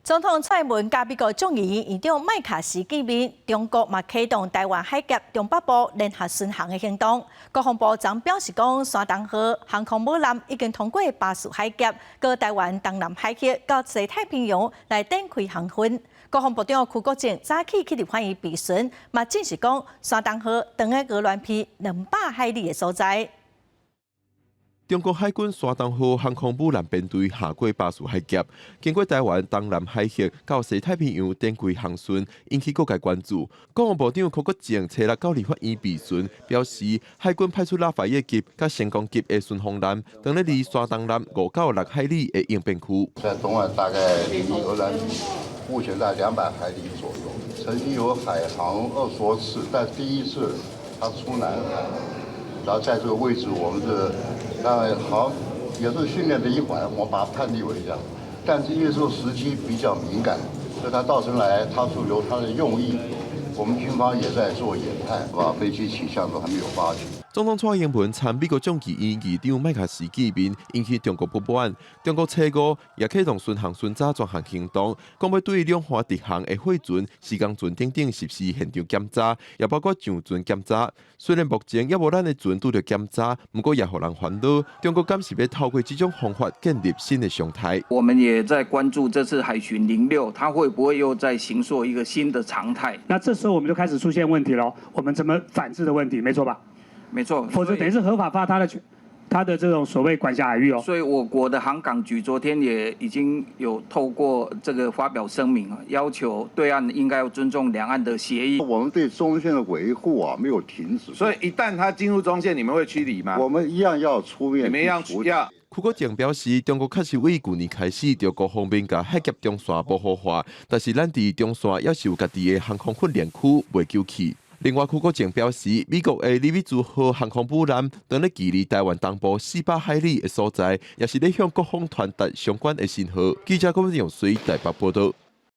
總統蔡英文佮美國眾議院院長麥卡錫見面，中國嘛啟動臺灣海峽中北部聯合巡航的行動。國防部長表示講，山東號航空母艦已經通過巴士海峽，過臺灣東南海域到西太平洋來展開航訓。國防部長邱國正早起去立法院備詢，嘛證實講，山東號佇咧鵝鑾鼻200海里的所在。中國海軍山東號航空母艦編隊橫過巴士海峽，經過臺灣東南海域到西太平洋展開航訓，引起各界關注。國防部長邱國正初六到立法院備詢，表示海軍派出拉法葉級佮成功級的巡防艦，佇咧離山東艦5到6海里的應變區。在東岸大概離鵝鑾鼻目前在200海里左右，曾經有海航20多次，但第一次它出南海，然後在這個位置，我們是。那好，也是訓練的一環，我把它判定為這樣。但是因為這個時機比較敏感，所以它造成來，它是有它的用意。我們軍方也在做研判，把飛機起降都還沒有發覺。總統蔡英文參美國眾議院議長麥卡錫見面，引起中國不滿。中國初五也啟動巡航巡查專項行動，講欲對兩岸直航的貨船、時光船等等實施現場檢查，也包括上船檢查。雖然目前猶無咱的船拄著檢查，毋過也予人煩惱。中國敢是欲透過這種方法建立新的常態？我們也在關注這次海巡06，它會不會又再形塑一個新的常態？那這時候我們就開始出現問題咯，我們怎麼反制的問題，沒錯吧？沒錯，否則等於是合法化他的權，他的這種所謂管轄海域哦。所以我國的航港局昨天也已經有透過這個發表聲明啊，要求對岸應該要尊重兩岸的協議。我們對中線的維護啊沒有停止。所以一旦他進入中線，你們會驅離嗎？我們一樣要出面。你們一樣要。邱國正表示，中國確實對舊年開始就各方面共海峽中線模糊化，但是咱佇中線猶是有家己的航空訓練區袂丟棄。另外，邱國正表示，美國的尼米茲號航空母艦佇咧距離臺灣東部400海里的所在，也是咧向各方傳達相關的信號。記者郭永水台北報道。